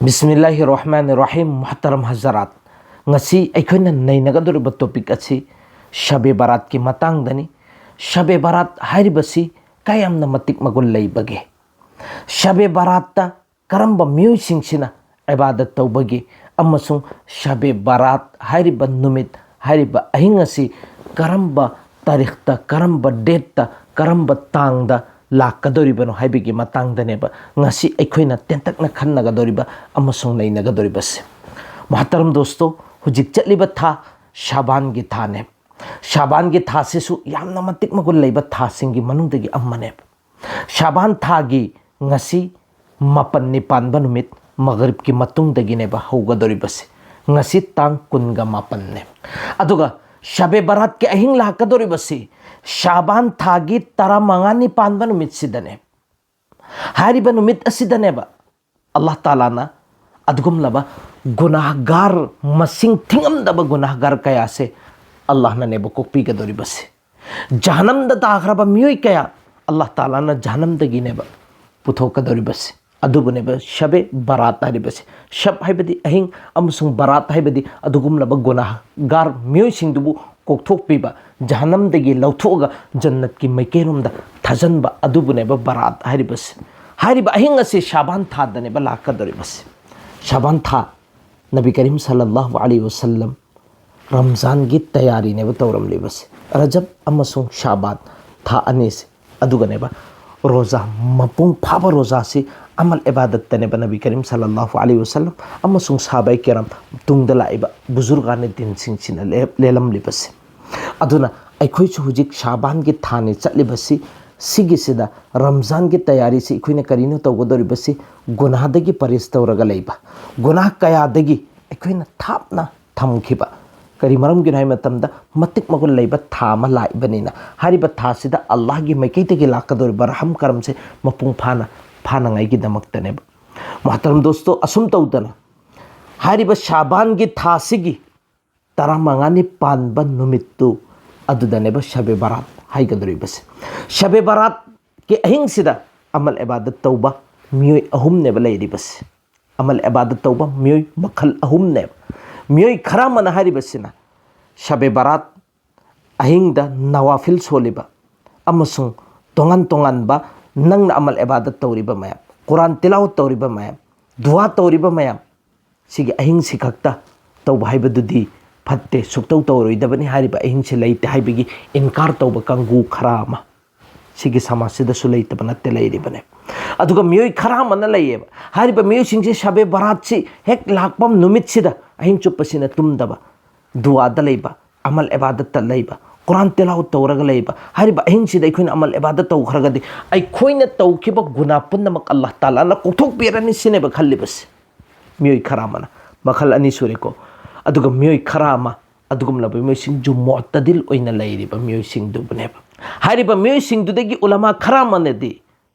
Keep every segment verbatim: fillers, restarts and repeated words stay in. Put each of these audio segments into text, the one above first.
ꯕꯤꯁꯃꯤꯜꯂꯥꯍꯤ ꯔꯍꯃꯥꯟ ꯔꯍꯤꯝ꯫ ꯃꯨꯍꯇꯔꯝ ꯍꯖꯔꯥꯠ, ꯉꯁꯤ ꯑꯩꯈꯣꯏꯅ ꯅꯩꯅꯒꯗꯧꯔꯤꯕ ꯇꯣꯄꯤꯛ ꯑꯁꯤ ꯁꯕꯦ ꯕꯔꯥꯠꯀꯤ ꯃꯇꯥꯡꯗꯅꯤ꯫ ꯁꯕꯦ ꯕꯔꯥꯠ ꯍꯥꯏꯔꯤꯕꯁꯤ ꯀꯌꯥꯝꯅ ꯃꯇꯤꯛ ꯃꯒꯨꯟ ꯂꯩꯕꯒꯦ? ꯁꯕꯦ ꯕꯔꯥꯠꯇ ꯀꯔꯝꯕ ꯃꯤꯑꯣꯏꯁꯤꯡꯁꯤꯅ ꯏꯕꯥꯗꯠ ꯇꯧꯕꯒꯦ? ꯑꯃꯁꯨꯡ ꯁꯕꯦ ꯕꯔꯥꯠ ꯍꯥꯏꯔꯤꯕ ꯅꯨꯃꯤꯠ, ꯍꯥꯏꯔꯤꯕ ꯑꯍꯤꯡ ꯑꯁꯤ ꯀꯔꯝꯕ ꯇꯥꯔꯤꯛꯇ, ꯀꯔꯝꯕ ꯗꯦꯠꯇ, ꯀꯔꯝꯕ ꯇꯥꯡꯗ ꯂꯥꯛꯀꯗꯧꯔꯤꯕꯅꯣ ꯍꯥꯏꯕꯒꯤ ꯃꯇꯥꯡꯗꯅꯦꯕ ꯉꯁꯤ ꯑꯩꯈꯣꯏꯅ ꯇꯦꯟꯇꯛꯅ ꯈꯟꯅꯒꯗꯧꯔꯤꯕ ꯑꯃꯁꯨꯡ ꯅꯩꯅꯒꯗꯧꯔꯤꯕꯁꯦ꯫ ꯃꯨꯍꯇꯔꯝ ꯗꯣꯁꯇꯣ, ꯍꯧꯖꯤꯛ ꯆꯠꯂꯤꯕ ꯊꯥ ꯁꯥꯕꯥꯟꯒꯤ ꯊꯥꯅꯦ꯫ ꯁꯥꯕꯥꯟꯒꯤ ꯊꯥꯁꯤꯁꯨ ꯌꯥꯝꯅ ꯃꯇꯤꯛ ꯃꯒꯨꯟ ꯂꯩꯕ ꯊꯥꯁꯤꯡꯒꯤ ꯃꯅꯨꯡꯗꯒꯤ ꯑꯃꯅꯦꯕ꯫ ꯁꯥꯕꯥꯟ ꯊꯥꯒꯤ ꯉꯁꯤ ꯃꯥꯄꯟꯅꯤ ꯄꯥꯟꯕ ꯅꯨꯃꯤꯠ, ꯃꯒꯔꯤꯕꯀꯤ ꯃꯇꯨꯡꯗꯒꯤꯅꯦꯕ ꯍꯧꯒꯗꯧꯔꯤꯕꯁꯦ꯫ ꯉꯁꯤ ꯇꯥꯡ ꯀꯨꯟꯒ ꯃꯥꯄꯟꯅꯦ꯫ ꯑꯗꯨꯒ ꯁꯕꯦ ꯕꯔꯥꯠꯀꯤ ꯑꯍꯤꯡ ꯂꯥꯛꯀꯗꯧꯔꯤꯕꯁꯤ ꯁꯥꯕꯥꯟ ꯊꯥꯒꯤ ꯇꯔꯥꯃꯉꯥꯅꯤ ꯄꯥꯟꯕ ꯅꯨꯃꯤꯠꯁꯤꯗꯅꯦ꯫ ꯍꯥꯏꯔꯤꯕ ꯅꯨꯃꯤꯠ ꯑꯁꯤꯗꯅꯦꯕ ꯑꯜꯂꯥꯍ ꯇꯥꯂꯥꯅ ꯑꯗꯨꯒꯨꯝꯂꯕ ꯒꯨꯅꯥꯍꯒꯥꯔ, ꯃꯁꯤꯡ ꯊꯤꯉꯝꯗꯕ ꯒꯨꯅꯥꯍꯒꯥꯔ ꯀꯌꯥꯁꯦ ꯑꯜꯂꯥꯍꯅꯅꯦꯕ ꯀꯣꯛꯄꯤꯒꯗꯧꯔꯤꯕꯁꯦ꯫ ꯖꯍꯅꯝꯗ ꯇꯥꯈ꯭ꯔꯕ ꯃꯤꯑꯣꯏ ꯀꯌꯥ ꯑꯜꯂꯥꯍ ꯇꯥꯂꯥꯅ ꯖꯍꯅꯝꯗꯒꯤꯅꯦꯕ ꯄꯨꯊꯣꯛꯀꯗꯧꯔꯤꯕꯁꯦ꯫ ꯑꯗꯨꯕꯨꯅꯦꯕ ꯁꯕꯦ ꯕꯔꯥꯠ ꯍꯥꯏꯔꯤꯕꯁꯦ꯫ ꯁꯕ ꯍꯥꯏꯕꯗꯤ ꯑꯍꯤꯡ ꯑꯃꯁꯨꯡ ꯕꯔꯥꯠ ꯍꯥꯏꯕꯗꯤ ꯑꯗꯨꯒꯨꯝꯂꯕ ꯒꯨꯅꯥꯍꯒꯥꯔ ꯃꯤꯑꯣꯏꯁꯤꯡꯗꯨꯕꯨ ꯀꯣꯛꯊꯣꯛꯄꯤꯕ, ꯖꯍꯅꯝꯗꯒꯤ ꯂꯧꯊꯣꯛꯑꯒ ꯖꯟꯅꯠꯀꯤ ꯃꯥꯏꯀꯩꯔꯣꯝꯗ ꯊꯥꯖꯟꯕ ꯑꯗꯨꯕꯨꯅꯦꯕ ꯕꯔꯥꯠ ꯍꯥꯏꯔꯤꯕꯁꯦ꯫ ꯍꯥꯏꯔꯤꯕ ꯑꯍꯤꯡ ꯑꯁꯤ ꯁꯥꯕꯥꯟ ꯊꯥꯗꯅꯦꯕ ꯂꯥꯛꯀꯗꯧꯔꯤꯕꯁꯦ꯫ ꯁꯥꯕꯥꯟ ꯊꯥ, ꯅꯕꯤ ꯀꯔꯤꯝ ꯁꯜꯂꯜꯂꯥꯍꯨ ꯑꯂꯩꯍꯤ ꯋꯁꯜꯂꯝ ꯔꯝꯖꯥꯟꯒꯤ ꯇꯌꯥꯔꯤꯅꯦꯕ ꯇꯧꯔꯝꯂꯤꯕꯁꯦ꯫ ꯔꯖꯕ ꯑꯃꯁꯨꯡ ꯁꯥꯕꯥꯟ ꯊꯥ ꯑꯅꯤꯁꯦ ꯑꯗꯨꯒꯅꯦꯕ ꯔꯣꯖꯥ, ꯃꯄꯨꯡ ꯐꯥꯕ ꯔꯣꯖꯥꯁꯤ ꯑꯃꯜ ꯏꯕꯥꯗꯠꯇꯅꯦꯕ ꯅꯕꯤ ꯀꯔꯤꯝ ꯁꯜꯂꯜꯂꯥꯍꯨ ꯑꯂꯩꯍꯤ ꯋꯁꯜꯂꯝ ꯑꯃꯁꯨꯡ ꯁꯥꯕꯥꯏ ꯀꯤꯔꯥꯝ, ꯇꯨꯡꯗ ꯂꯥꯛꯏꯕ ꯕꯨꯖꯨꯔꯒꯥꯅꯦ ꯗꯤꯟꯁꯤꯡꯁꯤꯅ ꯂꯦ-, ꯂꯦꯜꯂꯝꯂꯤꯕꯁꯦ꯫ ꯑꯗꯨꯅ ꯑꯩꯈꯣꯏꯁꯨ ꯍꯧꯖꯤꯛ ꯁꯥꯕꯥꯟꯒꯤ ꯊꯥꯅꯤ ꯆꯠꯂꯤꯕꯁꯤ, ꯁꯤꯒꯤꯁꯤꯗ ꯔꯝꯖꯥꯟꯒꯤ ꯇꯌꯥꯔꯤꯁꯤ ꯑꯩꯈꯣꯏꯅ ꯀꯔꯤꯅꯣ ꯇꯧꯒꯗꯧꯔꯤꯕꯁꯤ? ꯒꯨꯅꯥꯍꯗꯒꯤ ꯄꯔꯍꯦꯖ ꯇꯧꯔꯒ ꯂꯩꯕ, ꯒꯨꯅꯥꯍ ꯀꯌꯥꯗꯒꯤ ꯑꯩꯈꯣꯏꯅ ꯊꯥꯞꯅ ꯊꯝꯈꯤꯕ꯫ ꯀꯔꯤ ꯃꯔꯝꯒꯤꯅꯣ ꯍꯥꯏꯕ ꯃꯇꯝꯗ, ꯃꯇꯤꯛ ꯃꯒꯨꯟ ꯂꯩꯕ ꯊꯥ ꯑꯃ ꯂꯥꯛꯏꯕꯅꯤꯅ꯫ ꯍꯥꯏꯔꯤꯕ ꯊꯥꯁꯤꯗ ꯑꯜꯂꯥꯍꯒꯤ ꯃꯥꯏꯀꯩꯗꯒꯤ ꯂꯥꯛꯀꯗꯧꯔꯤꯕ ꯔꯍꯝ ꯀꯔꯝꯁꯦ ꯃꯄꯨꯡ ꯐꯥꯅ ꯐꯥꯅꯉꯥꯏꯒꯤꯗꯃꯛꯇꯅꯦꯕ꯫ ꯃꯨꯍꯇꯔꯝ ꯗꯣꯁꯇꯣ, ꯑꯁꯨꯝ ꯇꯧꯗꯅ ꯍꯥꯏꯔꯤꯕ ꯁꯥꯕꯥꯟꯒꯤ ꯊꯥꯁꯤꯒꯤ ꯇꯔꯥꯃꯉꯥꯅꯤ ꯄꯥꯟꯕ ꯅꯨꯃꯤꯠꯇꯨ ꯑꯗꯨꯗꯅꯦꯕ ꯁꯕꯦ ꯕꯔꯥꯠ ꯍꯥꯏꯒꯗꯧꯔꯤꯕꯁꯦ꯫ ꯁꯕꯦ ꯕꯔꯥꯠꯀꯤ ꯑꯍꯤꯡꯁꯤꯗ ꯑꯃꯜ ꯏꯕꯥꯗꯠ ꯇꯧꯕ ꯃꯤꯑꯣꯏ ꯑꯍꯨꯝꯅꯦꯕ ꯂꯩꯔꯤꯕꯁꯦ꯫ ꯑꯃꯜ ꯏꯕꯥꯗꯠ ꯇꯧꯕ ꯃꯤꯑꯣꯏ ꯃꯈꯜ ꯑꯍꯨꯝꯅꯦꯕ꯫ ꯃꯤꯑꯣꯏ ꯈꯔ ꯑꯃꯅ ꯍꯥꯏꯔꯤꯕꯁꯤꯅ ꯁꯕꯦ ꯕꯔꯥꯠ ꯑꯍꯤꯡꯗ ꯅꯋꯥꯐꯤꯜ ꯁꯣꯜꯂꯤꯕ ꯑꯃꯁꯨꯡ ꯇꯣꯉꯥꯟ ꯇꯣꯉꯥꯟꯕ ꯅꯪꯅ ꯑꯃꯜ ꯏꯕꯥꯗꯠ ꯇꯧꯔꯤꯕ ꯃꯌꯥꯝ, ꯀꯨꯔꯥꯟ ꯇꯤꯂꯥꯋꯠ ꯇꯧꯔꯤꯕ ꯃꯌꯥꯝ, ꯗꯨꯋꯥ ꯇꯧꯔꯤꯕ ꯃꯌꯥꯝ, ꯁꯤꯒꯤ ꯑꯍꯤꯡꯁꯤ ꯈꯛꯇ ꯇꯧꯕ ꯍꯥꯏꯕꯗꯨꯗꯤ ꯐꯠꯇꯦ, ꯁꯨꯛꯇꯧ ꯇꯧꯔꯣꯏꯗꯕꯅꯤ, ꯍꯥꯏꯔꯤꯕ ꯑꯍꯤꯡꯁꯤ ꯂꯩꯇꯦ ꯍꯥꯏꯕꯒꯤ ꯏꯟꯀꯥꯔ ꯇꯧꯕ ꯀꯥꯡꯕꯨ ꯈꯔ ꯑꯃ ꯁꯤꯒꯤ ꯁꯃꯥꯖꯁꯤꯗꯁꯨ ꯂꯩꯇꯕ ꯅꯠꯇꯦ, ꯂꯩꯔꯤꯕꯅꯦ꯫ ꯑꯗꯨꯒ ꯃꯤꯑꯣꯏ ꯈꯔ ꯑꯃꯅ ꯂꯩꯌꯦꯕ, ꯍꯥꯏꯔꯤꯕ ꯃꯤꯑꯣꯏꯁꯤꯡꯁꯦ ꯁꯕꯦ ꯕꯔꯥꯠꯁꯤ ꯍꯦꯛ ꯂꯥꯛꯄ ꯅꯨꯃꯤꯠꯁꯤꯗ ꯑꯍꯤꯡ ꯆꯨꯞꯄꯁꯤꯅ ꯇꯨꯝꯗꯕ, ꯗꯨꯋꯥꯗ ꯂꯩꯕ, ꯑꯃꯜ ꯏꯕꯥꯗꯠꯇ ꯂꯩꯕ, ꯀꯨꯔꯥꯟ ꯇꯤꯂꯥꯋꯠ ꯇꯧꯔꯒ ꯂꯩꯕ, ꯍꯥꯏꯔꯤꯕ ꯑꯍꯤꯡꯁꯤꯗ ꯑꯩꯈꯣꯏꯅ ꯑꯃꯜ ꯏꯕꯥꯗꯠ ꯇꯧꯈ꯭ꯔꯒꯗꯤ ꯑꯩꯈꯣꯏꯅ ꯇꯧꯈꯤꯕ ꯒꯨꯅꯥ ꯄꯨꯝꯅꯃꯛ ꯑꯜꯂꯥꯍ ꯇꯥꯂꯥꯅ ꯀꯣꯛꯊꯣꯛꯄꯤꯔꯅꯤ ꯁꯤꯅꯦꯕ ꯈꯜꯂꯤꯕꯁꯤ꯫ ꯃꯤꯑꯣꯏ ꯈꯔ ꯑꯃꯅ, ꯃꯈꯜ ꯑꯅꯤ ꯁꯨꯔꯦꯀꯣ꯫ ꯑꯗꯨꯒ ꯃꯤꯑꯣꯏ ꯈꯔ ꯑꯃ ꯑꯗꯨꯒꯨꯝꯂꯕ ꯃꯤꯑꯣꯏꯁꯤꯡꯁꯨ ꯃꯨꯑꯇꯗꯤꯜ ꯑꯣꯏꯅ ꯂꯩꯔꯤꯕ ꯃꯤꯑꯣꯏꯁꯤꯡꯗꯨꯕꯨꯅꯦꯕ꯫ ꯍꯥꯏꯔꯤꯕ ꯃꯤꯑꯣꯏꯁꯤꯡꯗꯨꯗꯒꯤ ꯎꯂꯃꯥ ꯈꯔ ꯑꯃꯅꯗꯤ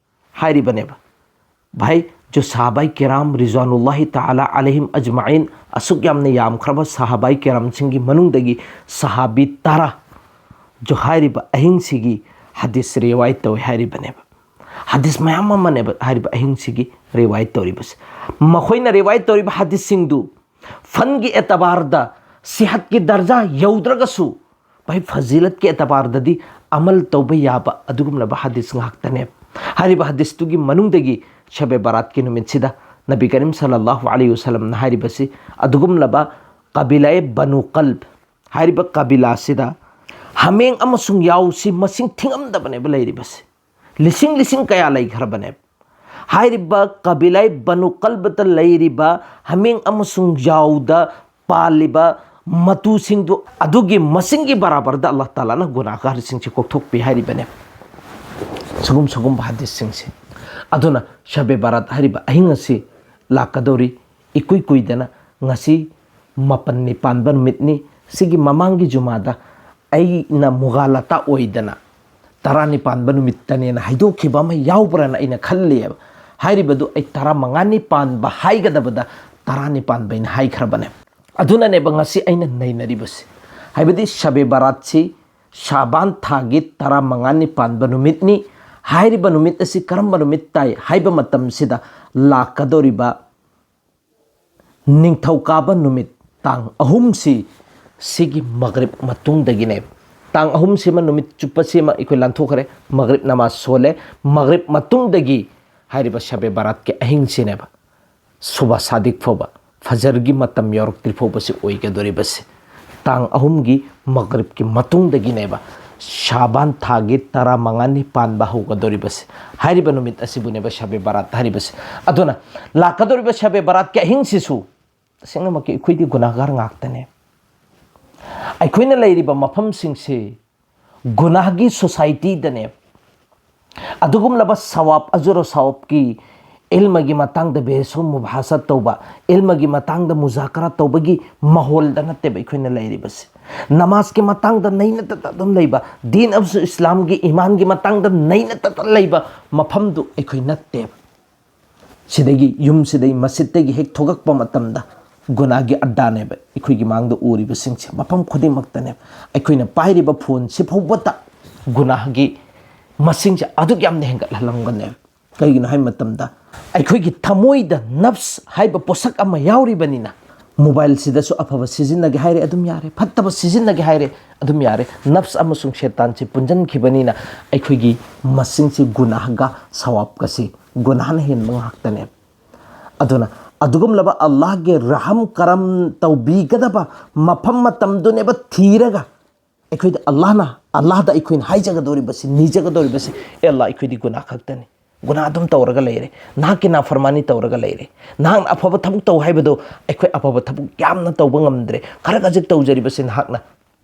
ꯍꯥꯏꯔꯤꯕꯅꯦꯕ, ꯚꯥꯏ, ꯖꯣ ꯁꯍꯥꯕꯥꯏ ꯀꯤꯔꯥꯝ ꯔꯤꯖ꯭ꯋꯥꯅꯨꯜꯂꯥꯍꯤ ꯇꯥꯂꯥ ꯑꯂꯩꯍꯤꯝ ꯑꯖꯃꯥꯏꯟ, ꯑꯁꯨꯛ ꯌꯥꯝꯅ ꯌꯥꯝꯈ꯭ꯔꯕ ꯁꯍꯥꯕꯥꯏ ꯀꯤꯔꯥꯝꯁꯤꯡꯒꯤ ꯃꯅꯨꯡꯗꯒꯤ ꯁꯍꯥꯕꯤ ꯇꯔꯥ ꯖꯣ ꯍꯥꯏꯔꯤꯕ ꯑꯍꯤꯡꯁꯤꯒꯤ ꯍꯗꯤꯁ ꯔꯤꯋꯥꯌꯠ ꯇꯧꯏ ꯍꯥꯏꯔꯤꯕꯅꯦꯕ꯫ ꯍꯗꯤꯁ ꯃꯌꯥꯝ ꯑꯃꯅꯦꯕ ꯍꯥꯏꯔꯤꯕ ꯑꯍꯤꯡꯁꯤꯒꯤ ꯔꯤꯋꯥꯌꯠ ꯇꯧꯔꯤꯕꯁꯦ꯫ ꯃꯈꯣꯏꯅ ꯔꯤꯋꯥꯌꯠ ꯇꯧꯔꯤꯕ ꯍꯗꯤꯁꯁꯤꯡꯗꯨ ꯐꯟꯒꯤ ꯑꯦꯇꯕꯥꯔꯗ, ꯁꯤꯍꯠꯀꯤ ꯗꯔꯖꯥ ꯌꯧꯗ꯭ꯔꯒꯁꯨ, ꯚꯥꯏ, ꯐꯖꯤꯂꯠꯀꯤ ꯑꯦꯇꯕꯥꯔꯗꯗꯤ ꯑꯃꯜ ꯇꯧꯕ ꯌꯥꯕ ꯑꯗꯨꯒꯨꯝꯂꯕ ꯍꯗꯤꯁ ꯉꯥꯛꯇꯅꯦꯕ꯫ ꯍꯥꯏꯔꯤꯕ ꯍꯗꯤꯁꯇꯨꯒꯤ ꯃꯅꯨꯡꯗꯒꯤ ꯁꯕꯦ ꯕꯔꯥꯠꯀꯤ ꯅꯨꯃꯤꯠꯁꯤꯗ ꯅꯕꯤ ꯀꯔꯤꯝ ꯁꯜꯂꯜꯂꯥꯍꯨ ꯑꯂꯩꯍꯤ ꯋꯁꯜꯂꯝꯅ ꯍꯥꯏꯔꯤꯕꯁꯤ ꯑꯗꯨꯒꯨꯝꯂꯕ ꯀꯕꯤꯂꯥꯏ ꯕꯅꯨ ꯀꯜꯕ ꯍꯥꯏꯔꯤꯕ ꯀꯕꯤꯂꯥꯁꯤꯗ ꯍꯥꯃꯦꯡ ꯑꯃꯁꯨꯡ ꯌꯥꯎꯁꯤ ꯃꯁꯤꯡ ꯊꯤꯉꯝꯗꯕꯅꯦꯕ ꯂꯩꯔꯤꯕꯁꯦ꯫ ꯂꯤꯁꯤꯡ ꯂꯤꯁꯤꯡ ꯀꯌꯥ ꯂꯩꯈ꯭ꯔꯕꯅꯦꯕ꯫ ꯍꯥꯏꯔꯤꯕ ꯀꯕꯤꯂꯥꯏ ꯕꯅꯨ ꯀꯜꯕꯇ ꯂꯩꯔꯤꯕ ꯍꯥꯃꯦꯡ ꯑꯃꯁꯨꯡ ꯌꯥꯎꯗ ꯄꯥꯜꯂꯤꯕ ꯃꯇꯨꯁꯤꯡꯗꯨ ꯑꯗꯨꯒꯤ ꯃꯁꯤꯡꯒꯤ ꯕꯔꯥꯕꯔꯗ ꯑꯜꯂꯥꯍ ꯇꯥꯂꯥꯅ ꯒꯨꯅꯥꯍꯒꯥꯔꯁꯤꯡꯁꯤ ꯀꯣꯛꯊꯣꯛꯄꯤ ꯍꯥꯏꯔꯤꯕꯅꯦ꯫ ꯁꯤꯒꯨꯝ ꯁꯤꯒꯨꯝꯕ ꯍꯗꯤꯁꯁꯤꯡꯁꯦ꯫ ꯑꯗꯨꯅ ꯁꯕꯦ ꯕꯔꯥꯠ ꯍꯥꯏꯔꯤꯕ ꯑꯍꯤꯡ ꯑꯁꯤ ꯂꯥꯛꯀꯗꯧꯔꯤ꯫ ꯏꯀꯨꯏ ꯀꯨꯏꯗꯅ ꯉꯁꯤ ꯃꯥꯄꯟꯅꯤ ꯄꯥꯟꯕ ꯅꯨꯃꯤꯠꯅꯤ꯫ ꯁꯤꯒꯤ ꯃꯃꯥꯡꯒꯤ ꯖꯨꯃꯥꯗ ꯑꯩꯅ ꯃꯨꯒꯥꯂꯇꯥ ꯑꯣꯏꯗꯅ ꯇꯔꯥꯅꯤ ꯄꯥꯟꯕ ꯅꯨꯃꯤꯠꯇꯅꯦꯅ ꯍꯥꯏꯗꯣꯛꯈꯤꯕ ꯑꯃ ꯌꯥꯎꯕ꯭ꯔꯅ ꯑꯩꯅ ꯈꯜꯂꯤꯑꯕ꯫ ꯍꯥꯏꯔꯤꯕꯗꯨ ꯑꯩ ꯇꯔꯥꯃꯉꯥꯅꯤ ꯄꯥꯟꯕ ꯍꯥꯏꯒꯗꯕꯗ ꯇꯔꯥꯅꯤ ꯄꯥꯟꯕ ꯑꯩꯅ ꯍꯥꯏꯈ꯭ꯔꯕꯅꯦ꯫ ꯑꯗꯨꯅꯅꯦꯕ ꯉꯁꯤ ꯑꯩꯅ ꯅꯩꯅꯔꯤꯕꯁꯦ꯫ ꯍꯥꯏꯕꯗꯤ ꯁꯕꯦ ꯕꯔꯥꯠꯁꯤ ꯁꯥꯕꯥꯟ ꯊꯥꯒꯤ ꯇꯔꯥꯃꯉꯥꯅꯤ ꯄꯥꯟꯕ ꯅꯨꯃꯤꯠꯅꯤ꯫ ꯍꯥꯏꯔꯤꯕ ꯅꯨꯃꯤꯠ ꯑꯁꯤ ꯀꯔꯝꯕ ꯅꯨꯃꯤꯠ ꯇꯥꯏ ꯍꯥꯏꯕ ꯃꯇꯝꯁꯤꯗ ꯂꯥꯛꯀꯗꯧꯔꯤꯕ ꯅꯤꯡꯊꯧꯀꯥꯕ ꯅꯨꯃꯤꯠ ꯇꯥꯡ ꯑꯍꯨꯝꯁꯤ, ꯁꯤꯒꯤ ꯃꯒ꯭ꯔꯤꯕ ꯃꯇꯨꯡꯗꯒꯤꯅꯦꯕ꯫ ꯇꯥꯡ ꯑꯍꯨꯝꯁꯤꯃ, ꯅꯨꯃꯤꯠ ꯆꯨꯞꯄꯁꯤꯃ ꯑꯩꯈꯣꯏ ꯂꯥꯟꯊꯣꯛꯈ꯭ꯔꯦ, ꯃꯒ꯭ꯔꯤꯕ ꯅꯃꯥꯖ ꯁꯣꯜꯂꯦ꯫ ꯃꯒ꯭ꯔꯤꯕ ꯃꯇꯨꯡꯗꯒꯤ ꯍꯥꯏꯔꯤꯕ ꯁꯕꯦ ꯕꯔꯥꯠꯀꯤ ꯑꯍꯤꯡꯁꯤꯅꯦꯕ, ꯁꯨꯕ ꯁꯥꯗꯤꯛ ꯐꯥꯎꯕ, ꯐꯖꯔꯒꯤ ꯃꯇꯝ ꯌꯧꯔꯛꯇ꯭ꯔꯤ ꯐꯥꯎꯕꯁꯤ ꯑꯣꯏꯒꯗꯧꯔꯤꯕꯁꯤ꯫ ꯇꯥꯡ ꯑꯍꯨꯝꯒꯤ ꯃꯒ꯭ꯔꯤꯕꯀꯤ ꯃꯇꯨꯡꯗꯒꯤꯅꯦꯕ ꯁꯥꯕꯥꯟ ꯊꯥꯒꯤ ꯇꯔꯥ ꯃꯉꯥꯅꯤ ꯄꯥꯟꯕ ꯍꯧꯒꯗꯧꯔꯤꯕꯁꯤ꯫ ꯍꯥꯏꯔꯤꯕ ꯅꯨꯃꯤꯠ ꯑꯁꯤꯕꯨꯅꯦꯕ ꯁꯕꯦ ꯕꯔꯥꯠ ꯍꯥꯏꯔꯤꯕꯁꯤ꯫ ꯑꯗꯨꯅ ꯂꯥꯛꯀꯗꯧꯔꯤꯕ ꯁꯕꯦ ꯕꯔꯥꯠꯀꯤ ꯑꯍꯤꯡꯁꯤꯁꯨ ꯇꯁꯦꯡꯅꯃꯛꯀꯤ ꯑꯩꯈꯣꯏꯗꯤ ꯒꯨꯅꯥꯒꯥꯔ ꯉꯥꯛꯇꯅꯦ꯫ ꯑꯩꯈꯣꯏꯅ ꯂꯩꯔꯤꯕ ꯃꯐꯝꯁꯤꯡꯁꯤ ꯒꯨꯅꯥꯒꯤ ꯁꯣꯁꯥꯏꯇꯤꯗꯅꯦ꯫ ꯑꯗꯨꯒꯨꯝꯂꯕ ꯁꯋꯥꯞ, ꯑꯖꯨꯔ ꯁꯋꯥꯞꯀꯤ, ꯏꯜꯃꯒꯤ ꯃꯇꯥꯡꯗ ꯕꯦꯍꯁꯨ ꯃꯨꯕꯥꯍꯁꯠ ꯇꯧꯕ, ꯏꯜꯃꯒꯤ ꯃꯇꯥꯡꯗ ꯃꯨꯖꯥꯀꯔꯥ ꯇꯧꯕꯒꯤ ꯃꯥꯍꯣꯜꯗ ꯅꯠꯇꯦꯕ ꯑꯩꯈꯣꯏꯅ ꯂꯩꯔꯤꯕꯁꯤ꯫ ꯅꯃꯥꯖꯀꯤ ꯃꯇꯥꯡꯗ ꯅꯩꯅ ꯇꯠꯇ ꯑꯗꯨꯝ ꯂꯩꯕ, ꯗꯤꯟ ꯑꯃꯁꯨꯡ ꯏꯁꯂꯥꯝꯒꯤ, ꯏꯃꯥꯟꯒꯤ ꯃꯇꯥꯡꯗ ꯅꯩꯅ ꯇꯠꯇ ꯂꯩꯕ ꯃꯐꯝꯗꯨ ꯑꯩꯈꯣꯏ ꯅꯠꯇꯦꯕ꯫ ꯁꯤꯗꯒꯤ, ꯌꯨꯝꯁꯤꯗꯒꯤ, ꯃꯁꯖꯤꯠꯇꯒꯤ ꯍꯦꯛ ꯊꯣꯛꯂꯛꯄ ꯃꯇꯝꯗ ꯒꯨꯅꯥꯒꯤ ꯑꯗ꯭ꯗꯥꯅꯦꯕ ꯑꯩꯈꯣꯏꯒꯤ ꯃꯥꯡꯗ ꯎꯔꯤꯕꯁꯤꯡꯁꯦ, ꯃꯐꯝ ꯈꯨꯗꯤꯡꯃꯛꯇꯅꯦꯕ꯫ ꯑꯩꯈꯣꯏꯅ ꯄꯥꯏꯔꯤꯕ ꯐꯣꯟꯁꯤ ꯐꯥꯎꯕꯗ ꯒꯨꯅꯥꯒꯤ ꯃꯁꯤꯡꯁꯦ ꯑꯗꯨꯛ ꯌꯥꯝꯅ ꯍꯦꯟꯒꯠꯍꯜꯂꯝꯒꯅꯦꯕ꯫ ꯀꯩꯒꯤꯅꯣ ꯍꯥꯏꯕ ꯃꯇꯝꯗ, ꯑꯩꯈꯣꯏꯒꯤ ꯊꯃꯣꯏꯗ ꯅꯐꯁ ꯍꯥꯏꯕ ꯄꯣꯠꯁꯛ ꯑꯃ ꯌꯥꯎꯔꯤꯕꯅꯤꯅ, ꯃꯣꯕꯥꯏꯜꯁꯤꯗꯁꯨ ꯑꯐꯕ ꯁꯤꯖꯤꯟꯅꯒꯦ ꯍꯥꯏꯔꯦ, ꯑꯗꯨꯝ ꯌꯥꯔꯦ, ꯐꯠꯇꯕ ꯁꯤꯖꯤꯟꯅꯒꯦ ꯍꯥꯏꯔꯦ, ꯑꯗꯨꯝ ꯌꯥꯔꯦ꯫ ꯅꯐꯁ ꯑꯃꯁꯨꯡ ꯁꯦꯇꯥꯟꯁꯤ ꯄꯨꯟꯁꯤꯟꯈꯤꯕꯅꯤꯅ, ꯑꯩꯈꯣꯏꯒꯤ ꯃꯁꯤꯡꯁꯤ ꯒꯨꯅꯥꯍꯒ ꯁꯋꯥꯞꯀꯁꯤ, ꯒꯨꯅꯥꯍꯅ ꯍꯦꯟꯕ ꯉꯥꯛꯇꯅꯦꯕ꯫ ꯑꯗꯨꯅ ꯑꯗꯨꯒꯨꯝꯂꯕ ꯑꯜꯂꯥꯍꯒꯤ ꯔꯍꯝ ꯀꯔꯝ ꯇꯧꯕꯤꯒꯗꯕ ꯃꯐꯝ ꯃꯇꯝꯗꯨꯅꯦꯕ ꯊꯤꯔꯒ ꯑꯩꯈꯣꯏꯗ ꯑꯜꯂꯥꯍꯅ, ꯑꯜꯂꯥꯍꯗ ꯑꯩꯈꯣꯏꯅ ꯍꯥꯏꯖꯒꯗꯧꯔꯤꯕꯁꯤ, ꯅꯤꯖꯒꯗꯧꯔꯤꯕꯁꯤ, "ꯑꯦ ꯑꯜꯂꯥꯍ, ꯑꯩꯈꯣꯏꯗꯤ ꯒꯨꯅꯥꯍ ꯈꯛꯇꯅꯤ, ꯒꯨꯅꯥꯍ ꯑꯗꯨꯝ ꯇꯧꯔꯒ ꯂꯩꯔꯦ, ꯅꯍꯥꯛꯀꯤ ꯅꯥꯐꯔꯃꯥꯅꯤ ꯇꯧꯔꯒ ꯂꯩꯔꯦ, ꯅꯍꯥꯛꯅ ꯑꯐꯕ ꯊꯕꯛ ꯇꯧ ꯍꯥꯏꯕꯗꯣ ꯑꯩꯈꯣꯏ ꯑꯐꯕ ꯊꯕꯛ ꯌꯥꯝꯅ ꯇꯧꯕ ꯉꯝꯗ꯭ꯔꯦ, ꯈꯔ ꯈꯖꯤꯛ ꯇꯧꯖꯔꯤꯕꯁꯤ ꯅꯍꯥꯛꯅ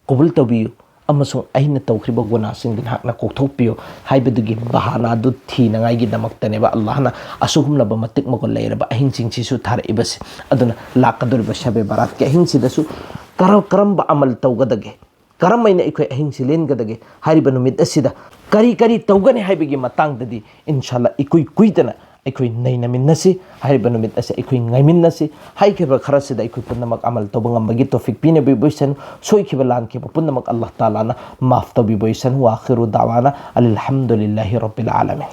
ꯀꯕꯨꯜ ꯇꯧꯕꯤꯌꯨ ꯑꯃꯁꯨꯡ ꯑꯩꯅ ꯇꯧꯈ꯭ꯔꯤꯕ ꯒꯨꯅꯥꯁꯤꯡꯗꯨ ꯅꯍꯥꯛꯅ ꯀꯣꯛꯊꯣꯛꯄꯤꯌꯨ" ꯍꯥꯏꯕꯗꯨꯒꯤ ꯕꯍꯥꯅꯥꯗꯨ ꯊꯤꯅꯉꯥꯏꯒꯤꯗꯃꯛꯇꯅꯦꯕ ꯑꯜꯂꯥꯍꯅ ꯑꯁꯤꯒꯨꯝꯂꯕ ꯃꯇꯤꯛ ꯃꯒꯨꯟ ꯂꯩꯔꯕ ꯑꯍꯤꯡꯁꯤꯡꯁꯤꯁꯨ ꯊꯥꯔꯛꯏꯕꯁꯦ꯫ ꯑꯗꯨꯅ ꯂꯥꯛꯀꯗꯧꯔꯤꯕ ꯁꯕꯦ ꯕꯔꯥꯠꯀꯤ ꯑꯍꯤꯡꯁꯤꯗꯁꯨ ꯀꯔꯝ, ꯀꯔꯝꯕ ꯑꯃꯜ ꯇꯧꯒꯗꯒꯦ, ꯀꯔꯝ ꯍꯥꯏꯅ ꯑꯩꯈꯣꯏ ꯑꯍꯤꯡꯁꯤ ꯂꯦꯟꯒꯗꯒꯦ ꯍꯥꯏꯔꯤꯕ ꯅꯨꯃꯤꯠ ꯑꯁꯤꯗ ꯀꯔꯤ ꯀꯔꯤ ꯇꯧꯒꯅꯤ ꯍꯥꯏꯕꯒꯤ ꯃꯇꯥꯡꯗꯗꯤ, ꯏꯟꯁꯥꯜꯂꯥ, ꯏꯀꯨꯏ ꯀꯨꯏꯗꯅ ꯑꯩꯈꯣꯏ ꯅꯩꯅꯃꯤꯟꯅꯁꯤ꯫ ꯍꯥꯏꯔꯤꯕ ꯅꯨꯃꯤꯠ ꯑꯁꯤ ꯑꯩꯈꯣꯏ ꯉꯥꯏꯃꯤꯟꯅꯁꯤ꯫ ꯍꯥꯏꯈꯤꯕ ꯈꯔꯁꯤꯗ ꯑꯩꯈꯣꯏ ꯄꯨꯝꯅꯃꯛ ꯑꯃꯜ ꯇꯧꯕ ꯉꯝꯕꯒꯤ ꯇꯣꯐꯤꯛ ꯄꯤꯅꯕꯤꯕ ꯑꯣꯏꯁꯅꯨ꯫ ꯁꯣꯏꯈꯤꯕ ꯂꯥꯟꯈꯤꯕ ꯄꯨꯝꯅꯃꯛ ꯑꯜꯂꯥꯍ ꯇꯥꯂꯥꯅ ꯃꯥꯐ ꯇꯧꯕꯤꯕ ꯑꯣꯏꯁꯅꯨ꯫ ꯋꯥꯈꯤꯔꯨ ꯗꯥꯋꯥꯅ ꯑꯂꯤꯜꯍꯝꯗꯨꯂꯤꯜꯂꯥꯍꯤ ꯔꯕꯤꯜ ꯑꯥꯂꯃꯤꯟ꯫